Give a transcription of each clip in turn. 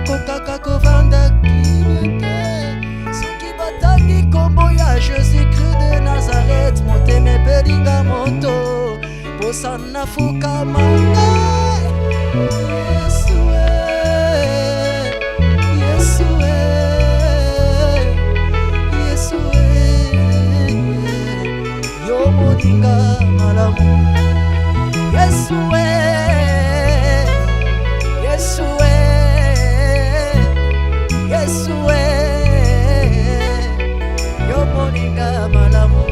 Nakokaka kovanda kimia te soki batangi nkombo ya Jésus-Christ de Nazareth, motema epelinga moto, posa nafukama nga. Yesu e, Yesu e, Yesu e, yo moninga malamu. Yesu e, Yesu e, Yesu e, yo moninga malamu.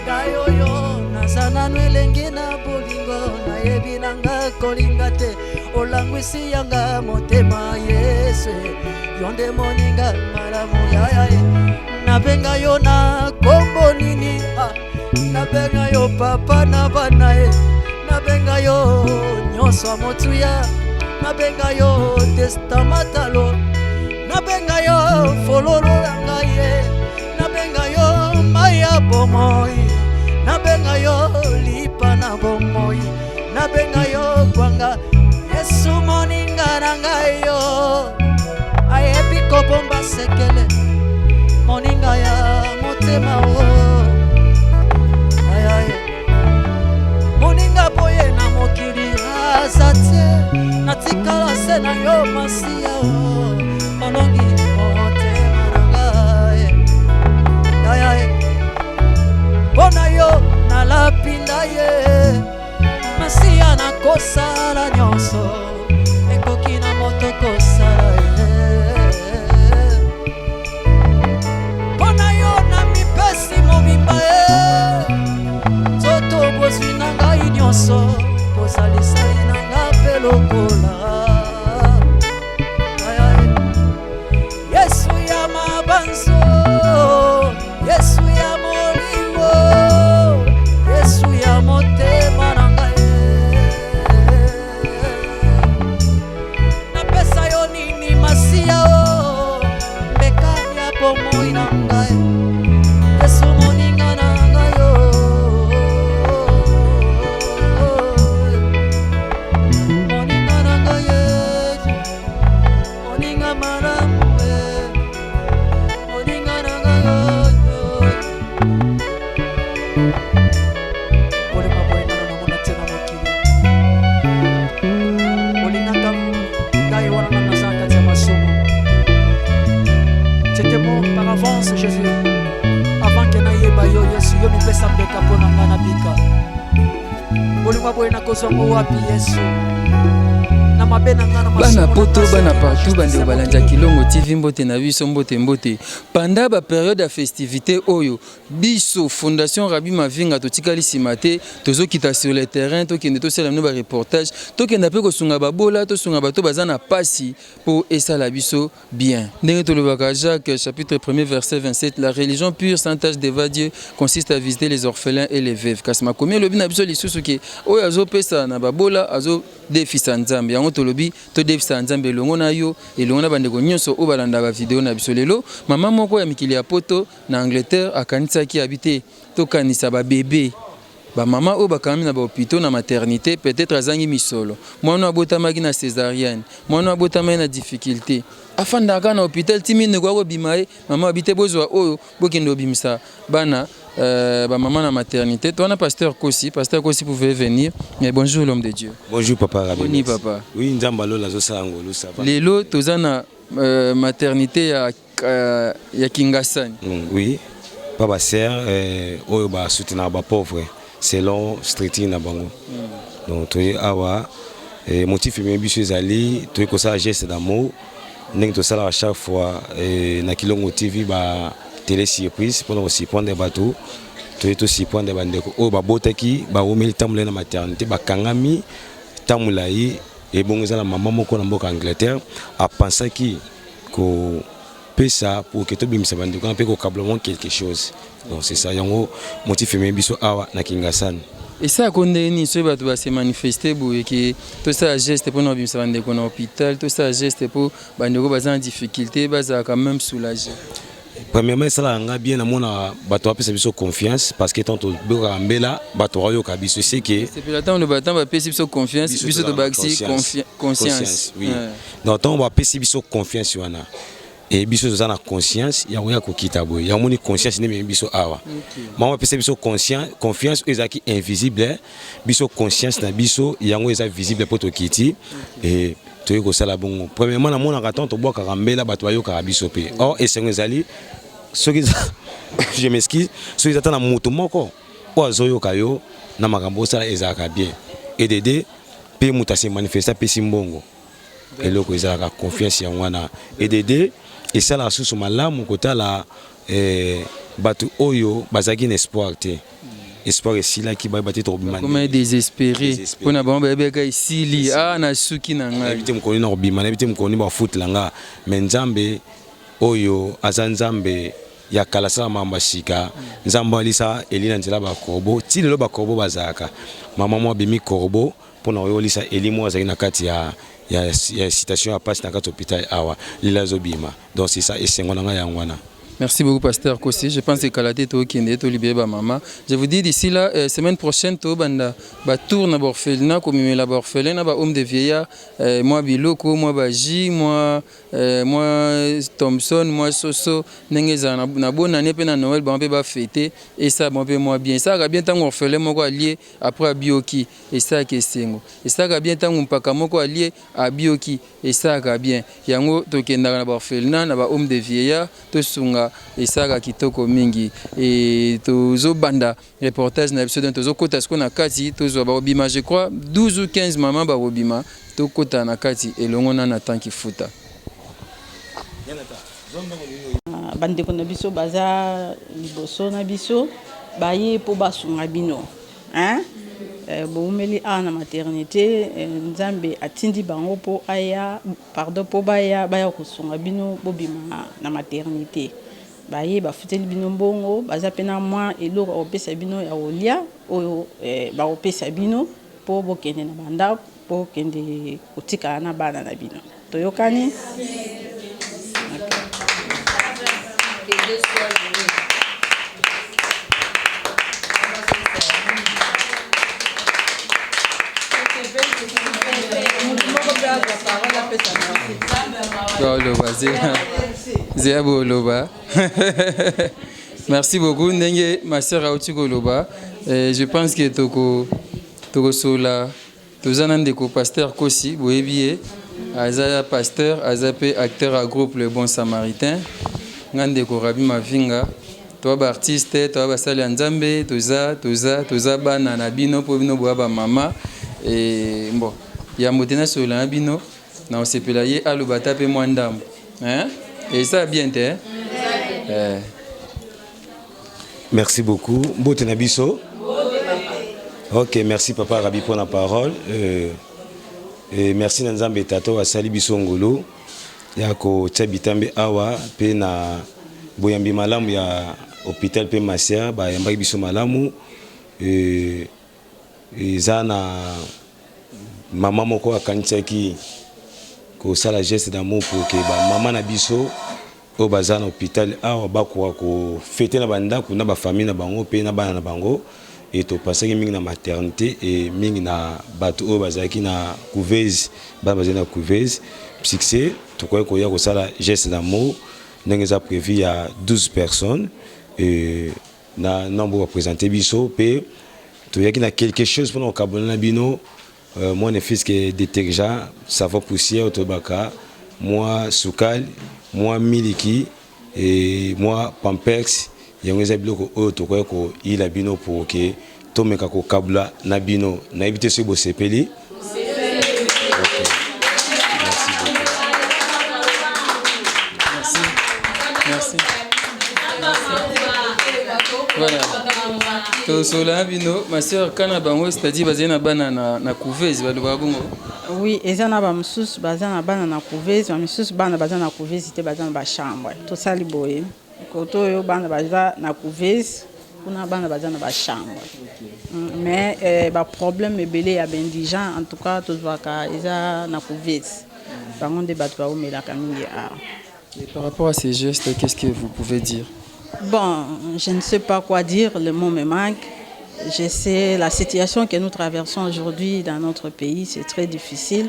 Ngai oyo naza nanu elenge na bolingo, nayebi nanga kolinga te, olangwisi yanga motema. Yesu, yo nde moninga malamu. Yaya ye, nabenga yo na kombo nini? Ah, nabenga yo papa na bana ye, nabenga yo nyonso ya motuya, nabenga yo testamatalo, nabenga yo fololo ya ngai ye, nabenga yo mai ya bomoi, nabenga yo lipa na bomoi, nabenga yo kwanga. Yesu moninga na ngai, yo ayebi kobomba sekele, moninga ya motema o. Ay, ay. Moninga boye na mokili aza te, natikala se na yo masiya o, olongi motema na ngai. Ay, ay. Mpo na yo nalapinda ye masiya, nakosala nyonso ekoki na moto kosala ye. Mpo na yo na mipesi mobimba ye, nzoto bozwi na ngai nyonso, bozalisali na nga mpe lokola. Ay, ay. Yesu ya mabanzo, Yesu ya molimo, Yesu ya motema na ngai, napesa yo nini masiya o, mbeka ya bomoi na ngai. Yesu moninga na ngai o, moninga na ngai Yesu, moninga malamu e, moninga na ngai oyo. Bolingo boye nano namona te na mokili. Olingaka ngai wana na naza na kati ya masumu. C'était bon par avance, Jésus, avant que nayeba yo. Yesu, yo mipesa mbeka mpo na ngai nabika. Bolingo boye nakozwa ngo wapi, Yesu, na mabe na ngai, na bana masumu na poto, ngai, bana soki na partout, justice bandeko ya balandi ya mokili. Kilongo TV, mbote na biso, mbote, mbote. Pendant bapériode ya festivité oyo, biso Fondation Rabi Mavinga totikali nsima te. Tozokita sur le terrain, tokende tosala bino bareportage, tokenda mpe kosunga babola, tosunga bato baza na pasi mpo esala biso bien. Ndenge tolobaka, Jacques chapitre 1er verset 27: "La religion pure sans tache devant Dieu consiste à visiter les orphelins et les veuves." Kasi makomi elobi na biso lisusu ke oyo azopesa na babola azodefisa Nzambe. Yango tolobi todefisa Nzambe elongo na yo, elongo na bandeko nyonso oyo balanda bavideo na biso. Lelo mama moko ya mikili ya poto na Angleterre akanisaki abi te tokanisa babebe, bamama oyo bakangami na bahôpitaux, na maternité. Peut-être azangi misolo, mwana abotamaki na césarienne, mwana abotamaki na difficulté, afandaka kaka na hôpital ti mineko akobima ye. Mama abi te bozwa oyo, bokende obimisa bana, bamama na maternité. To wana pasteur Kosi. Pasteur Kosi pouvait venir. Mais bonjour, l'homme de Dieu. Bonjour, papa Rabi. Boni, papa? Oui, Nzambe alola azosala ngolu, ça va. Lelo toza na maternité ya Kingasani. Oui, pa basœur oyo basoutenaka bapauvre selon structure na bango. Donc toye awa, motif ememi biso ezali toye kosala geste d'amour ndenge tosalaka chaque fois na Kilongo TV, ba télé surprise mpona kosurprendre bato. Toye tosurprendre bandeko oyo babotaki, bawumeli ntango molai na maternité, bakangami ntango molai. Ebongo eza na mama moko na mboka Angleterre apensaki kopesa pour que tobimisa bandeko wana mpe kokabla mwa quelque chose. Donc c'est ça, yango motif ememi biso awa na Kingasani. Esalaka ndenge nini soki bato base manifeste boye ke tosala geste mpona kobimisa bandeko na hôpital, tosala geste mpo bandeko baza na difficulté bazalaka même soulagé? Premièrement, esalaka nga bien namona bato bapesa biso confiance, parce que tant tobokaka mbela, bato bayoka biso seke. Sepela ntango loba, ntango bapesi biso confiance, biso tobakisi conscience. Oui, donc ntango bapesi biso confiance wana, e biso toza na conscience ya koya kokita boye. Yango moni conscience nde ememi biso awa. Mama bapesa biso confiance oyo ezalaki invisible. Biso conscience na biso yango eza visible mpo tokiti e toyei kosala bongo. Premièrement, namonaka ntango tobwakaka mbela, bato bayokaka biso mpe. Or esengo ezali soki, je m'excuse, soki eza ata na moto moko oyo azoyoka yo na makambo osala, ezalaka bien. Edd mpe moto ase manifeste, apesi mbongo, eloko ezalaka confiance yango wana. Edd esalaka susu malamu kotala bato oyo bazalaki na espoir te, espoir esilaki, bayeba te tokobima. Koma désespéré mpona bango, bayebeka esili a na suki na ngai. Nayebi te mokoni na kobima, nayebi te mokoni bafutela nga, mais Nzambe oyo aza Nzambe ya kala, asala makambo ya sika. Nzambe alisa Eli na nzela bacorbeau, ti lelo bacorbeau bazalaka. Mama moko abimi corbeau mpona oyo olisa Eli moko azalaki na kati ya situation ya pasi na kati hôpital. Awa lelo azobima. Donc c'est ça esengo na ngai yango wana. Merci beaucoup, Pasteur Kossi. Je pense que kala te tokende to libérer ba maman. Je vous dis d'ici là, semaine prochaine to banda ba tour na orphelinat, komemela ba orphelin na ba home de vieillard, mwa biloko, mwa ba jus, mwa Thomson, mwa soso, ndenge ezala na bonne année pe na Noël, bango pe ba fêter et ça bon pe mwa bien. Ça bien tango orphelin moko alie, après abioki, esalaka esengo. Esalaka bien tango mpaka moko alie, abioki, esalaka bien. Yango tokendaka na baorphelinat, na bahome de vieillard, tosunga, esalaka kitoko mingi. E tozobanda reportage na biso, donc tozokota sikoyo na kati, tozwa bakobima, je crois 12 ou 15 mama bakobima. Tokota na kati elongo na Nathan Kifuta. Bandeko na biso baza liboso na biso, baye mpo basunga bino, hein? Boumeli awa na maternité, Nzambe atindi bango mpo aya, pardon, mpo baya kosunga bino bobima na maternité. Baye bafuteli bino mbongo, baza mpe na mwa eloko akopesa bino ya kolia oyo bakopesa bino mpo bokende na bandako, mpo bokende kotikala na bana na bino. Toyokani? Que Dieu soit loué. Moko mpe azwa parole, apesa merci. Oloba zeya boloba. Merci beaucoup. Ndenge ma sœur auti koloba, je pense que toko tokosola. Toza na ndeko pasteur Kosi, boyebi ye, aza pasteur, aza mpe acteur ya groupe Le Bon Samaritain. Nga ndeko Rabi Mavinga, toza baartiste, toza basali ya Nzambe, toza bana na bino mpo bino boya bamama. E bon, yambo te nasolola na bino, na kosepela ye aloba ata mpe mwa ndambo, hein? Eza bien te, eh? Merci beaucoup. Mbote na biso. Ok, merci papa Rabi pour la parole. Et merci na Nzambe Tato asali biso ngolu ya kotia bitambe awa pe na boyambi malamu ya hôpital pe Masia bayambaki biso malamu. Eza na mama moko akanisaki kosala geste d'amour pour que bamama na biso oyo baza na hôpital awa bakoka kofêter na bandako na bafamille na bango mpe na bana na bango. E topasaki mingi na maternité e mingi na bato oyo bazalaki na couveuse, bana bazali na couveuse. Succès, tokoki koya kosala geste d'amour ndenge eza prévu ya 12 personnes e na nombre baprésente biso, mpe toyaki na quelque chose mpona kokabona na bino, mwa ne fût-ce que détergent, savon poussière, tolobaka mwa sukali, mwa miliki e mwa Pampers. Yango eza biloko oyo tokoki koyila bino pour que tomeka kokabula na bino. Nayebi te soki bosepeli. Ok. Merci beaucoup. Merci, merci. Voilà, tosola na bino, ma sœur. Kana bango, c'est-à-dire bazali na bana na couveuse, balobaka bongo? Oui, eza na bamosusu baza na bana na couveuse, bamisusu bana baza na couveuse te, baza na bachambre. Tosali boye, koto oyo bana baza na couveuse, kuna bana baza na bachambre. Mais baproblème ebele ya baindigent, en tout cas tozwaka eza na couveuse. Bango nde bato baomelaka mingi awa. Et par rapport à ces gestes, qu'est-ce que vous pouvez dire? Bon, je ne sais pas quoi dire, le mot me manque. Je sais la situation que nous traversons aujourd'hui dans notre pays, c'est très difficile.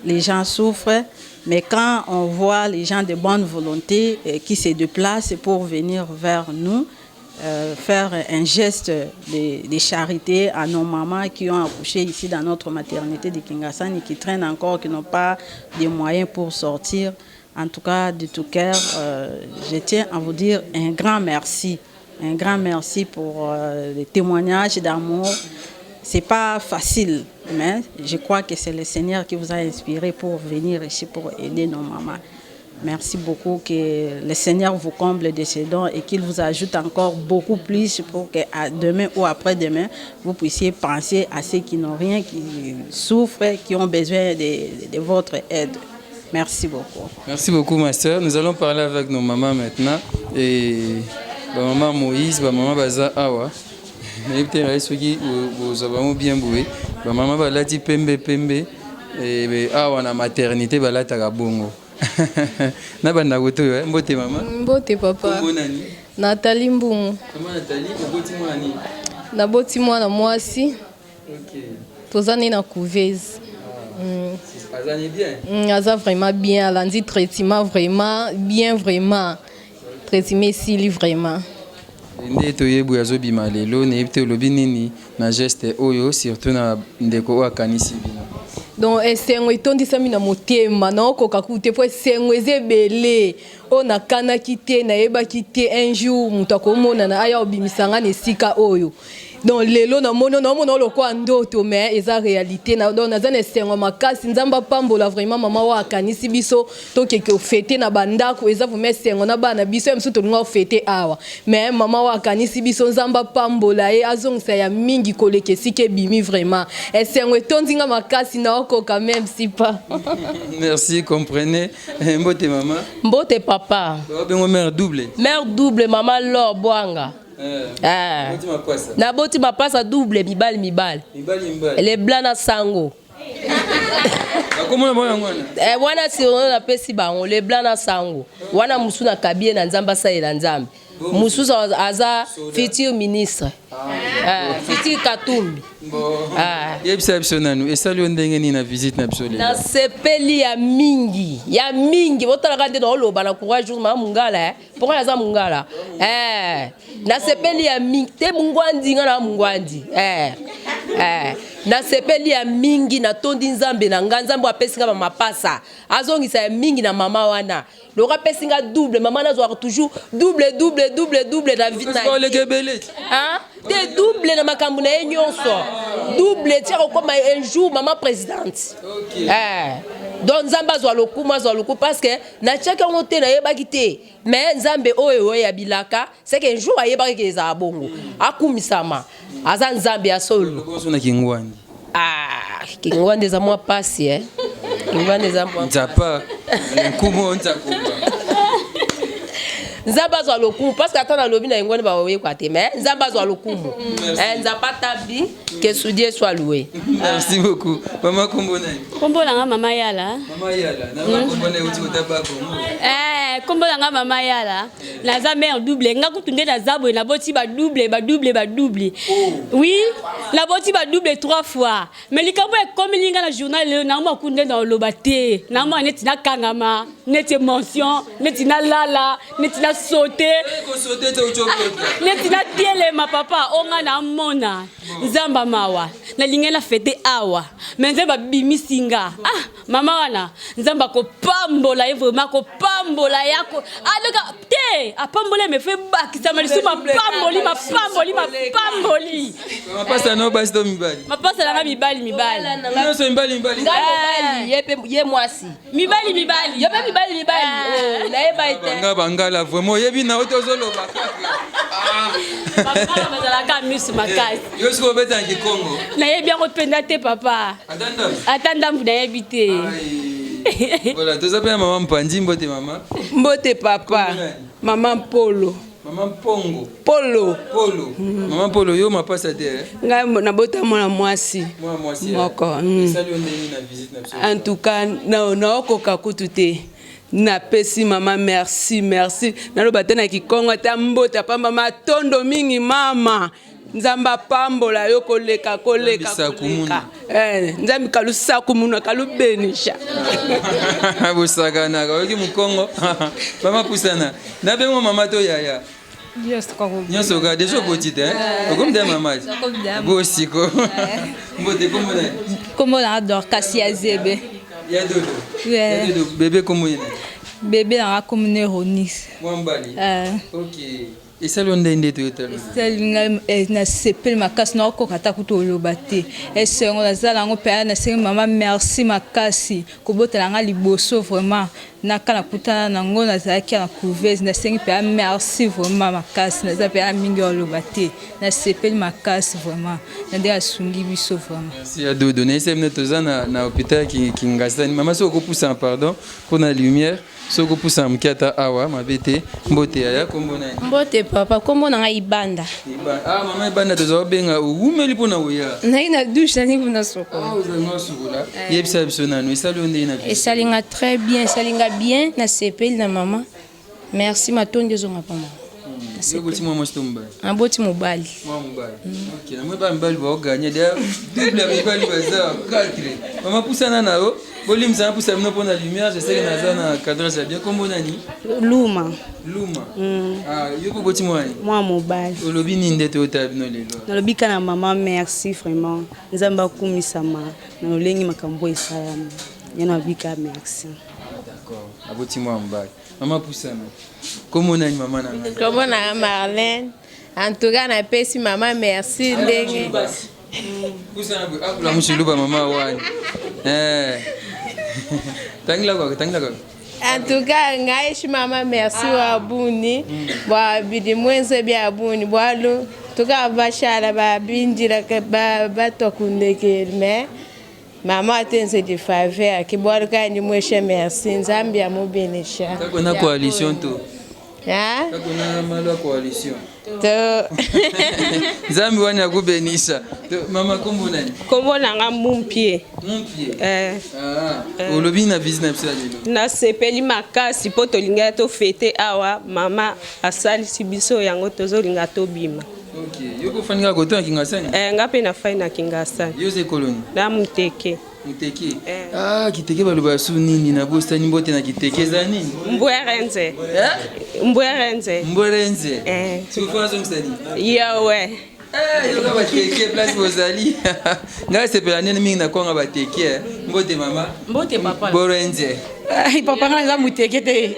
Les gens souffrent, mais quand on voit les gens de bonne volonté qui se déplacent pour venir vers nous, faire un geste de charité à nos mamans qui ont accouché ici dans notre maternité de Kingasani, qui traînent encore, qui n'ont pas de moyens pour sortir. En tout cas, de tout cœur, je tiens à vous dire un grand merci. Un grand merci pour les témoignages d'amour. C'est pas facile, mais je crois que c'est le Seigneur qui vous a inspiré pour venir ici pour aider nos mamans. Merci beaucoup, que le Seigneur vous comble de ses dons et qu'il vous ajoute encore beaucoup plus pour que à demain ou après-demain, vous puissiez penser à ceux qui n'ont rien, qui souffrent, qui ont besoin de votre aide. Merci beaucoup. Merci beaucoup, ma soeur. Nous allons parler avec nos mamans maintenant. Et ba maman Moïse, ba maman baza awa. Nayebi te ngai soki bozwa bango bien boye. Ba maman balati pembe pembe. Et awa na maternité balataka bongo. Na banda koto yo, mbote mama. Mbote papa. Kombo nani? Nathalie Mbungu. Mama Nathalie, oboti mwana nini? Naboti mwana mwasi. OK. Toza ne na couveuse. Azani bien? Aza vraiment bien, alandi traitement vraiment bien, vraiment. Traitement esili vraiment. Nde toyebi azobima lelo, nayebi te olobi nini na geste oyo, surtout na ndeko oyo akanisi bino. Donc esengo etondisami na motema, naokoka kutu te po esengo eza ebele oyo nakanaki te, nayebaki te un jour moto akomonana aya obimisa nga na esika oyo. Donc lelo namoni, naomona lokola ndoto, mais eza réalité. Donc naza na esengo makasi. Nzambe apambola vraiment mama oyo akanisi biso tokeke ofêter na bandako. Eza vraiment esengo na bana biso ya mosusu tolinga ofêter awa, mais mama oyo akanisi biso, Nzambe apambola ye, azongisa ya mingi koleka esika ebimi. Vraiment esengo etondi nga makasi, naokoka même si pas. Merci, comprenez. Mbote mama. Mbote papa. Bengo mère double. Mère double, mama Lor Bwanga. Eh. Naboti mapasa double, mibali mibali. Mibali mibali. Le blanc na sango. Bakomona bango yango wana. Eh, wana sirono napesi bango le blanc na sango. Wana mosusu na kabie na Nzambe asalela Nzambe. Mosusu aza futur ministre. Ah, futur Katumbi. Ah. Yebisa biso nanu, esali yo ndenge nini na visite na biso lelo? Nasepeli ya mingi ya mingi. Botalaka nde naoloba na courage jour mama mongala, eh. Pourquoi naza mongala? Eh, nasepeli ya mingi te, mongwandi nga na mongwandi, eh. Eh. Nasepeli ya mingi, natondi Nzambe na nga. Nzambe apesi nga bamapasa, azongisa ya mingi na mama wana. Loko apesi nga double, mama nazwaka toujours double, double, double, double na vie na oleka ebele. Te, double na makambo na ye nyonso, double tia kokoma un jour mama présidente. Eh. Donc Nzambe azwa lokumu, azwa lokumu, parce que natiaki yango te, nayebaki te, mais Nzambe oyo oyo ya bilaka, c'est que un jour ayebaki ke ezala bongo. Akumisama, aza Nzambe ya solo. Bonso na Kingwani. Ah, Kingwani eza mwa pasi, eh. Kingwani eza mwa Nzapa nkumu nzakumba. Nzambe azwa lokumu, parce que ata nalobi na yango wana baoyekwa te, mais Nzambe azwa lokumu. Eh, Nzambe atabi, que su Dieu soit loué. Merci beaucoup mama. Kombo nani? Kombo na nga Mama Yala. Mama Yala, na kombo na euti kotaba Kongo. Eh, kombo na nga Mama Yala. Naza mère double. Nga kutu nde naza boye, naboti badouble, badouble, badouble. Oui, naboti badouble trois fois, mais likambo ekomeli nga na journal lelo, naomwa ku nde naoloba te, naomwa neti nakangama, neti émotion, neti nalala, neti nasaute, neti natelema. Papa o nga namona Nzambe mawa, nalingi na fêter awa, mais Nzambe abimisi nga. Ah, mama wana, Nzambe akopambola ye, vraiment akopambola ye, aleka te, apambola ye, mais fe bakisama lisusu mapamboli, mapamboli, mapamboli. Mapasa no basi to mibali? Mapasa nanga mibali mibali. Nyonso mibali mibali. Ngai mobali, ye mpe ye mwasi. Mibali mibali. Yo mpe mibali mibali. Oh, nayeba ete Banga bangala vraiment oyebi na yo te, ozoloba. Bangala bazalaka misu makasi. Yo soki obeta na Kikongo? Nayebi yango mpenza te, papa. Ata ndambu? Ata ndambu nayebi te. Voilà, toza mpe na mama Mpandi. Mbote mama. Mbote papa. Mama Mpolo. Mama Mpongo? Polo. Polo. Mama Polo, yo mapasa te, eh? Ngai nabota mwana mwasi. Mwana mwasi, eh? Moko. Esali yo ndenge na visite na biso? En tout cas, naokoka kutu te. Napesi mama merci merci naloba te na kikongo ata mbote apamba matondo mingi mama nzambe apambola yo koleka koleka koleka eh, nzambe kalusaku muna kalubenisha bosakanaka oyoki mokongo mama pusana nabengo mama to yaya nyonso kaka deja oboti te okomi deya mama bosiko mbote kombo nani kombo na dorcas ya zebe ya dodo ya dodo bebe kombo nini bebe nanga kombo ne ronis mwa mobali ok esali yo nde nde toyotala esali ngai eh, nasepeli makasi nakokoka ata kutu oloba te esengo naza nango mpe nasengi mama merci makasi Kobotela nga liboso vraiment naka nakutana nango nazalaki na couveuse nasengi mpenza merci vraiment makasi naza mpenza mingi ya oloba te nasepeli makasi vraiment na ndenge asungi biso vraiment. Merci ya Dodo. Na bino toza na, na hôpital Kingasani. Mama soki okopusana pardon mpo na lumière soki okopusana moke ata awa mabe te. Mbote yaya, kombo nani? Mbote papa, kombo na ngai Ibanda. Ah mama Ibanda toza kobenga owumeli mpo na koya. Nayi na douche nani kuna sokola. Ah ozali na sokola. Eh. Yebisa biso nanu esali yo ndenge na biso. Esali nga très bien, esali nga bien na sepeli na mama. Merci matondi ezonga pa mama. Hmm. Oboti mwa mwasi to mobali? Aboti mobali. Mwa mobali. Hmm. Ok, na mwa mibali ba gagner d'ailleurs double ya mibali baza 4. Mama pusana na yo. Bolimbisa napusa bino mpo na lumière, je sais que naza na cadrage ya bien. Kombo nani? Luma. Luma. Ah, yo mpo oboti mwana nini? Mwana mobali. Olobi nini nde toyotala bino lelo? Nalobi kaka na mama merci vraiment. Nzambe akumisama na lolenge makambo oyo esalami. Ye nalobi kaka merci. D'accord. Aboti mwana mobali. Mama pusana. Kombo nani mama na ngai? Kombo na Marlène. En tout cas napesi mama merci ndenge. Pusana boye akula mushiluba mama wani. Eh. Tangila kwa tangila kwa. En tout cas ngai shi mama merci wa buni bwa bidi mwenze bya buni bwalu tuka bashala ba bindila ba batwa kundekeli mais mama atenze di faveur ke bwalu kaya ndi mweshe merci nzambi amubenesha. Kakona coalition to. Ah? Kakona malu ya coalition. To. Nzambi wani akubenisa. Mama kombo nani? Kombo na nga Mumpie. Mumpie. Eh. Ah. Eh. Olobi na visite na biso ya lelo. Nasepeli makasi mpo tolingaki tofete awa mama asalisi biso yango tozolinga tobima. Ok, yo kofandi kaka koto na Kingasani? Eh, nga mpe nafandi na Kingasani. Yo oza ekoloni? Na Muteke. Muteke. Eh. Ah, kiteke baloba su nini na bosani mbote na kiteke eza nini? Mbwerenze. Eh? Mbwerenze. Mbwerenze. Eh. Soki fana zongisa nini? Yawe. Eh, yoka bateke place bozali. Ngai sepela nene mingi na kwanga bateke. Eh. Mbote mama. Mbote papa. Borenze. Papa ngai naza muteke te.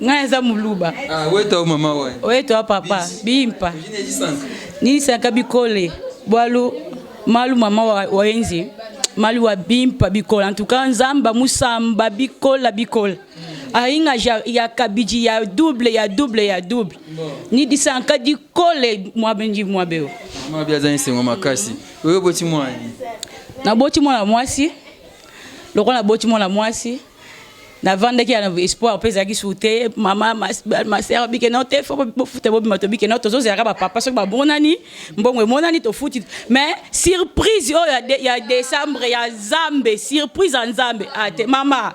Ngai naza muluba. Ah, weto mama wa. Weto papa. Bimpa. Nisaka bikole. Bwalu malu mama wa, wa enzi malu wa bimpa bikola en tout cas nzamba musamba bikola bikola ainga ja, ya kabiji ya double ya double ya double ni disanka dikole mwabe mwabe mama bi aza esengo makasi oyo oboti mwana naboti mwana mwasi lokola naboti mwana mwasi navandaki ya espoir mpe ezalaki su te mama ma sœur bike no te fo bofuta bobima tobike no tozozelaka bapapa soki bamonani mbongo emonani tofuti mais surprise oyo ya décembre ya nzambe surprise ya nzambe ate ah, mama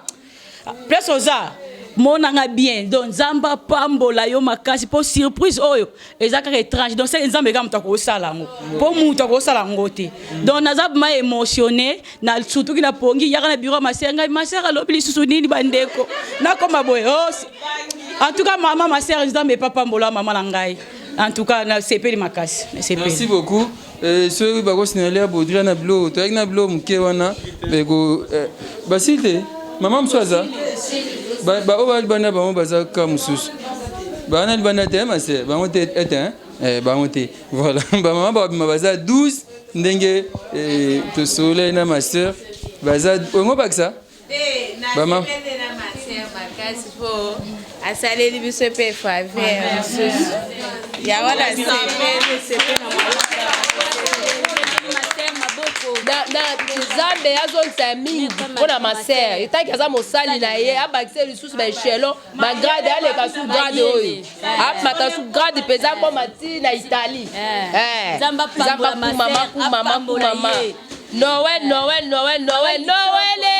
place oza monanga bien donc nzambe apambola yo makasi mpo surprise oyo eza kaka étrange donc seke nzambe kaka moto akosala yango mpo moto akosala yango te donc naza ma émotionné na surtout ki na pongi yaka na bureau ya masere ngai masere alobi lisusu nini bandeko nakoma boye oh, en tout cas mama masere nzambe epapambola mama na ngai en tout cas nasepeli makasi merci beaucoup eh, soki bakosinale ya baudria na bilo toyaki na bilo moke wana eh, basili te mama mosusu aza baoyo ba libanda bango baza ka mosusu baa na libanda te mase bango te ete eh, bango te voilà bamama bakobima baza 12 ndenge eh, tosololaki na ma sœur baza ongo bakisa bama makasi po asaleli biso mpe faveur mosusu yango nzambe azongisa mingi mpo na maser etaki aza mosali na ye abakisa lisusu baechelon bagrade aleka su grade oyo amata su grade mpenza akoma ti na italie eh. Eh. Nzambe akumama kumama kumama noel noel noel noel noele.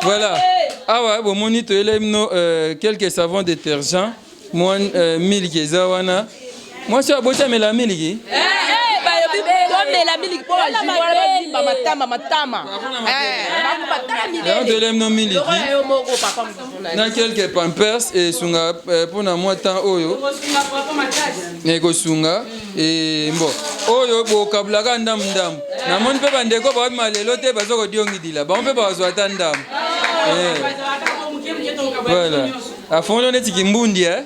Voilà. Awa bomoni toyelaki bino euh, quelques savons détergents mwa euh, miliki eza wana. Mwasi oyo aboti amela miliki? Eh, eh, balobi tomela miliki mpo bajimo wana bavimba matama matama. Eh, Yango toyelaki bino miliki na quelques pampers esunga mpo na mwa temps oyo ekosunga. Eh, mbo oyo bokabulaka ndambu ndambu namoni mpe bandeko babima lelo te baza kodiongidila bango mpe bazwa ata ndambu eh. Voilà afongoli neti kimbundi eh?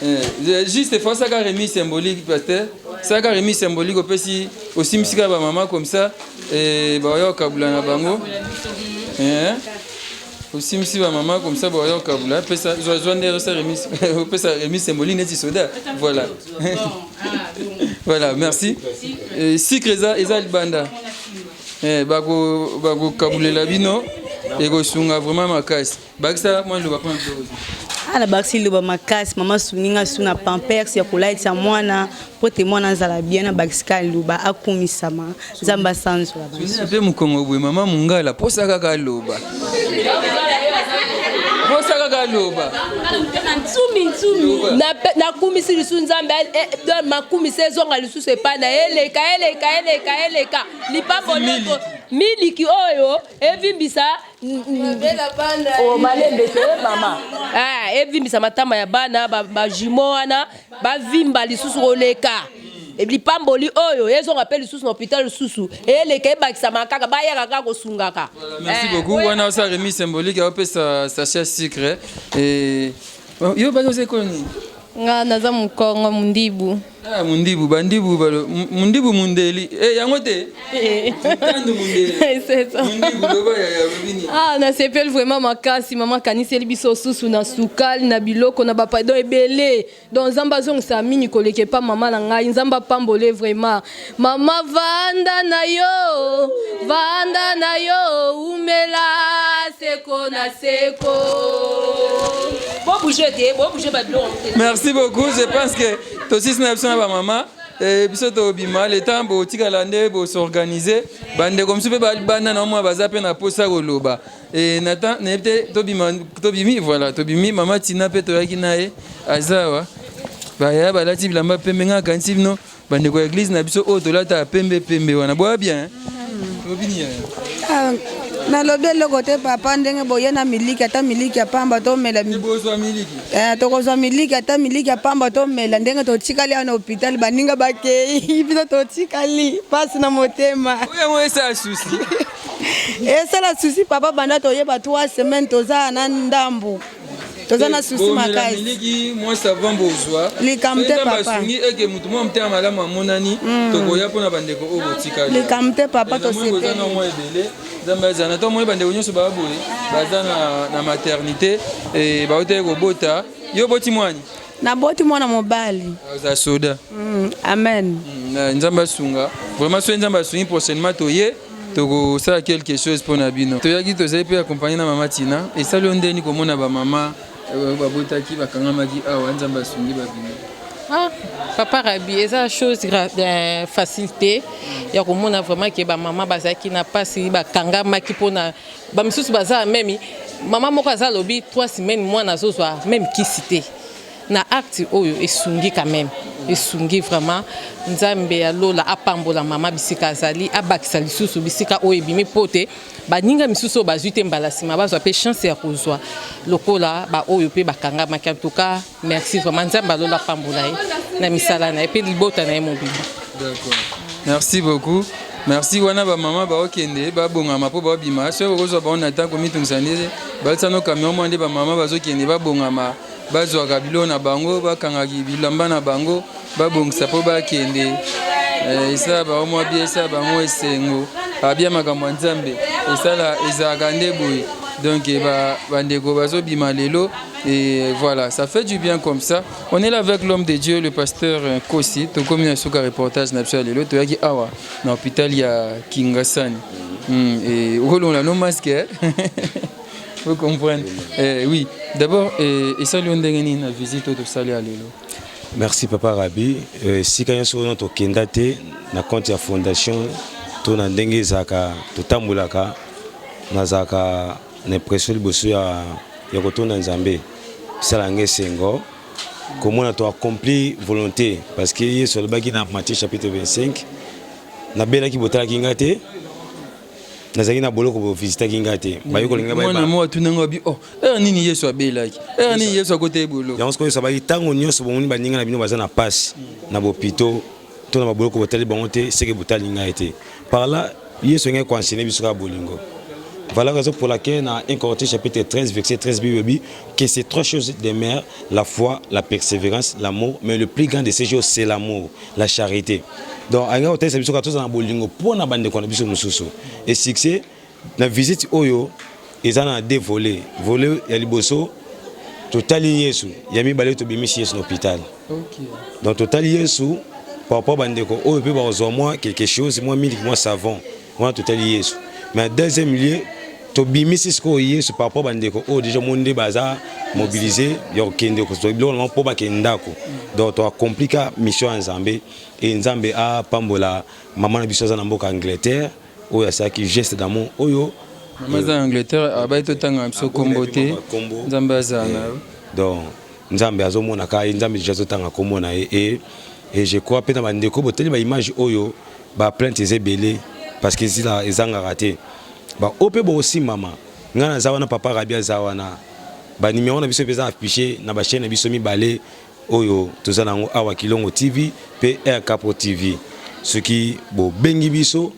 Eh, juste faut saka remise symbolique pasteur saka remise symbolique opesi osimbisi kaka bamama comme ça eh, baoya kokabula na bango eh? Osimbisi ba mama comme ça boya kabula pesa zwa zwa nde osa remise opesa remise symbolique neti soda voilà voilà merci eh, sucre eza eza libanda eh, bako bakokabulela bino ekosunga vraiment makasi bakisa mwa liloba mpona biloko ana bakisi liloba makasi mama asungi nga su na pampers ya kolalisa mwana mpo te mwana azala bien na bakisi kaka liloba akumisama nzambe asanzola banso mpe mokongo boye mama mongala posa kaka aloba posa kaka aloba ntsumi ntsumi nakumisi lisusu nzambe eh, eh, makumisi ezonga lisusu epai na eleka eleka eleka eleka lipamboli miliki oyo evimbisa oh, malembe te mama eh, evimbisa matama ya bana bajumeau wana bavimba lisusu koleka lipamboli oyo ezonga mpe lisusu na hôpital lisusu eleka ebakisama kaka bayaka kaka kosungaka. Merci eh, beaucoup wana osala remise symbolique aopesa sachet sucre eh, yo baki oza ekolo nini? Nga naza mokongo mundibu. Ah, mundibu bandibu balo mundibu mundeli eh, yango te Mutandu mundeli C'est ça. Mundibu loba ya ya lobi nini? Ah, nasepeli vraiment makasi mama akaniseli biso susu na sukali na biloko na bapadon ebele donc nzambe azongisa mingi koleka epa mama na ngai nzambe apambole vraiment mama vanda na yo vanda na yo umela seko na seko bo bouger te bo bouger ba biloko te Merci beaucoup je pense que tosisi na biso na bamama Eh, biso tobima le temps botikala nde bosorganize bandeko mosusu mpe balibanda na omwa baza mpe na mposa koloba eh, natan nayebi te tobima tobimi voilà tobimi mama tina mpe toyaki na ye aza awa baya balati bilamba pembe ngai akanisi bino bandeko ya eglise na biso oyo tolataka pembe pembe wana boya bien tobini yaya ah, nalobi eloko te papa ndenge boye na miliki ata miliki ya pamba tomela eh, tokozwa miliki ata miliki ya pamba tomela ndenge totikali awa na hôpital baninga bakei biso totikali mpasi na motema yango esala susi esala susi papa banda toyeba 3 semaine toza na ndambo toza na susi makasi miliki mwa savon bozwa likambo te papa asungi eke motu mwa motema malamu amonani mm. tokoya mpona bandeko oyo botikali likambo te papa tosepeli na mwa ebele nzambe azala na tomoni bandeko nyonso baya boye baza na, na maternité e, bautaki kobota yo oboti mwani naboti mwana mobali oza soda mm, amen mm, nzambe asunga vraiment soki nzambe asungi prochainement toye tokosala quelque chose mpo na bino toyaki tozali mpe accompagne na mama tina esali yo ndeni komona bamama euh, babotaki bakangamaki awa nzambe asungi babino Ah, papa Rabi, eza chose euh, facile te ya komona vraiment ke bamama bazalaki na mpasi bakangamaki mpona bamisusu baza meme mama moko aza alobi 3 semaines mwana azozwa meme kisi te Na acte oyo esungi quand meme esungi vraiment nzambe ya lola apambola mama bisika azali abakisa lisusu bisika oyo ebimi mpo te baninga misusu oyo bazwi te mbala nsima bazwa mpe chance ya kozwa lokola baoyo mpe bakangamaki en tout cas merci vraiment nzambe ya lola apambola ye na misala na ye mpe libota na ye mobimba. D'accord. Merci beaucoup. Merci wana ba mama baokende babongama mpo babima soki okozwa bango na ntango komitungisa nde balisa no camion mwa nde bamama bazokende babongama bazwaka biloko na bango bakangaki bilamba na bango babongisa mpo bakende eh, esala bango mwa bie esala bango esengo abia makambo ya nzambe esala ezalaka nde boye donc eh, bandeko bazobima lelo et voilà ça fait du bien comme ça on est là avec l'homme de Dieu le pasteur euh, Kosi tokomi na suka reportage na biso ya lelo toyaki awa na hôpital ya Kingasani mm, et okolongola no masque eh? Vous comprenez eh, Oui. D'abord, eh, esali yo ndenge nini na visite oyo tosali ya lelo? Merci papa Rabi. Euh, sika nyonso oyo tokenda te na compte ya fondation to na ndenge ezalaka totambolaka Nazalaka na impression liboso ya, ya kotonda Nzambe. Esala nga esengo komona to accomplir volonté parce que Yesu alobaki na Matthieu chapitre 25 nabelaki botalaki nga te nazalaki na boloko bovisitaki nga te bayekoli nga mwana moko atuna nga bi oh heure nini Yesu abelaki heure nini Yesu akota ye boloko yango sikoyo Yesu abaki ntango nyonso bomoni baninga na bino baza na pasi na bopito to na baboloko botali bango te seke botali ngai te par là yesu engaki koenseigne biso kaka bolingo voilà raison pour laquelle na 1 Corinthiens chapitre 13 verset 13 Bible dit que ces trois choses demeurent la foi la persévérance l'amour mais le plus grand de ces choses c'est l'amour la charité donc angaki kotalisa biso kaka tozala na bolingo mpo na bandeko na biso mosusu et succès Na visite oyo eza na deux volets, volet ya liboso totali Yesu, ya mibale tobimisi Yesu na hôpital. Okay. Donc totali Yesu par rapport bandeko oyo mpe bakozwa mwa quelque chose, mwa miliki, mwa savon, wana totali Yesu. Mais deuxième lieu tobimisi sikoyo Yesu par rapport bandeko oyo déjà mo nde baza mobilise ya kokende kozwa biloko na bango mpo bakende ndako. Donc toaccompli ka mission ya Nzambe et Nzambe apambola mama na biso aza na mboka Angleterre. Oyo asalaki geste d'amour oyo. Mama aza na Angleterre abayi totanga biso kombo te Nzambe azala na yo. Donc Nzambe azomona kaka ye Nzambe deja azotanga kombo na ye et et je crois pe na ba ndeko botali ba image oyo ba plainte eza ebele parce que ezila ezangaka te ba oyo pe bokosimbama ngai naza wana papa Rabi aza wana ba numero na biso pe eza affiche na ba chaîne na biso mibale Oyo toza na yango awa Kilongo TV pe RK Pro TV. Soki bobengi biso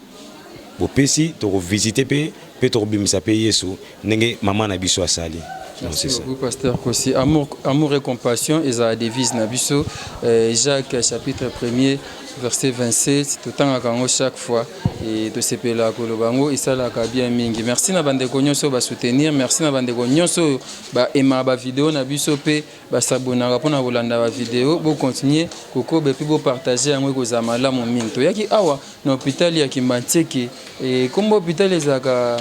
bopesi toko visiter pe pe toko bimisa pe Yesu ndenge maman na biso asali. Donc c'est ça. Merci beaucoup pasteur Kosi. Amour, amour et compassion ezala devise na biso. Euh, Jacques chapitre 1er verset 27 totangaka yango chaque fois et tosepelaka koloba yango esalaka bien mingi. Merci na bandeko nyonso ba soutenir, merci na bandeko nyonso oyo ba aimaka ba video na biso pe Ba s'abonnaka pona kolanda ba video, bo continuer kokoba et puis bo partager yango ekozala malamu mingi. Toyaki awa na hopital ya Kimbanseke et kombo hopital ezalaka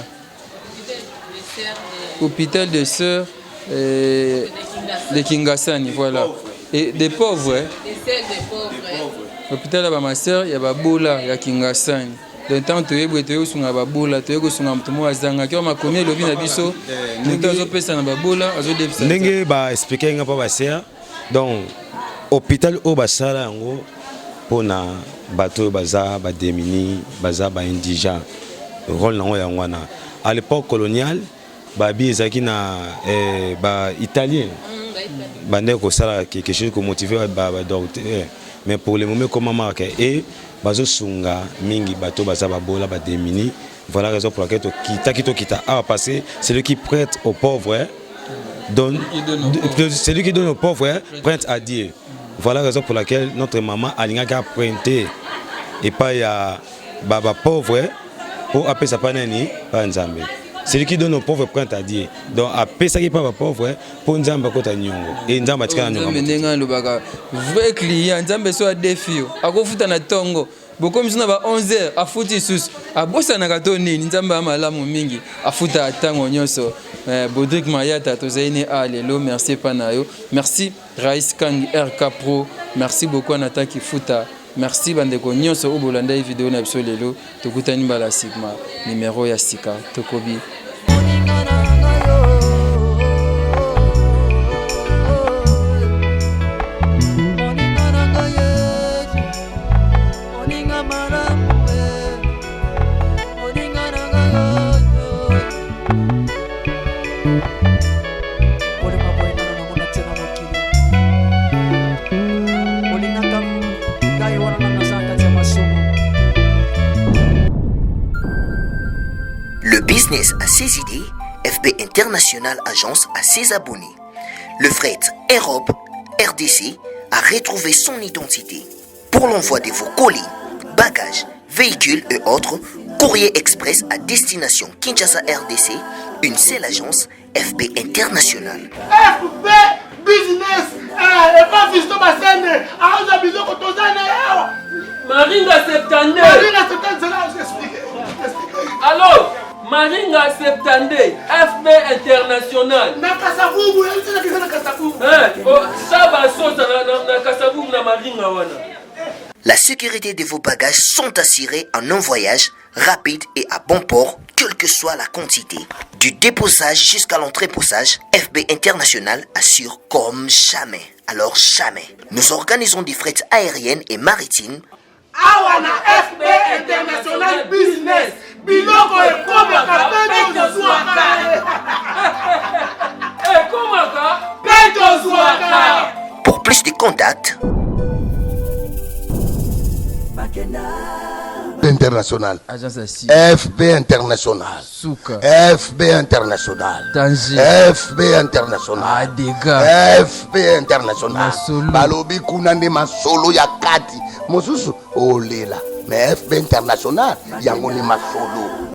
Hopital des sœurs de Kingasani voilà et des pauvres Hopital ya ba ma sœur ya ba bola ya Kingasani. Donc ntango toye boye toye kosunga babola, toye kosunga moto moko azangaki. Oyo makomi elobi na biso, moto azopesa na babola azodefisa. Ndenge ba expliquer nga pa ba sœur, donc hôpital oyo basala yango pona bato oyo baza ba démunis, baza ba indigents. Rôle nango yango wana. À l'époque coloniale, babi ezalaki na eh, ba italien bandaki kosala quelque chose komotive ba, ba docteur mais pour le moment ekoma marque et bazosunga mingi bato baza babola ba démunis. Voilà raison pour laquelle tokitaki tokita awa parce que celui qui prête aux pauvres donne, celui qui donne aux pauvres prête à Dieu. Voilà raison pour laquelle notre maman alingaki emprunter epai ya ba ba pauvre po apesa pa nani pa Nzambe. Celui qui donne aux pauvres prête à Dieu. Donc apesaki pa ba pauvre po Nzambe akota nyongo et Nzambe atikala nyongo. Nzambe ndenge alobaka vrai client Nzambe so adefi yo akofuta na tongo bokomi so na ba 11 heures afuti lisusu abosanaka to nini Nzambe ya malamu mingi afutaka ntango nyonso. Eh, Baudric Mayata tozali ne a lelo merci epa na yo merci Rais Kangi RK Pro merci beaucoup Anata Kifuta merci bandeko nyonso oyo bolandaki video na biso lelo tokutani mbala sigma numero ya sika tokobi. Le business a ses idées, FB International Agence a ses abonnés. Le fret Europe RDC a retrouvé son identité. Pour l'envoi de vos colis, bagages, véhicules et autres, Courrier Express à destination Kinshasa RDC, une seule agence FB International. FB Business eh, epa Fiston Basende aoza biloko toza na ye awa Maringa 72 Maringa 72 zela explique Allo Maringa 72 FB International na Kasavubu na na Kasavubu eh, oh, Saba Sosa na, na, na Kasavubu na Maringa wana La sécurité de vos bagages sont assurées en un voyage rapide et à bon port. quelle que soit la quantité. Du déposage jusqu'à l'entreposage, FB International assure comme jamais. Alors jamais. Nous organisons des frettes aériennes et maritimes awa na fb international business biloko ekomaka mpe tozwaka ekomaka mpe tozwaka Pour plus de contacts, International. FB International. Suka. FB International. Danger. FB International. Ah, FB International. Balobi kuna nde masolo ya kati. Mosusu olela. Mais FB International yango nde masolo.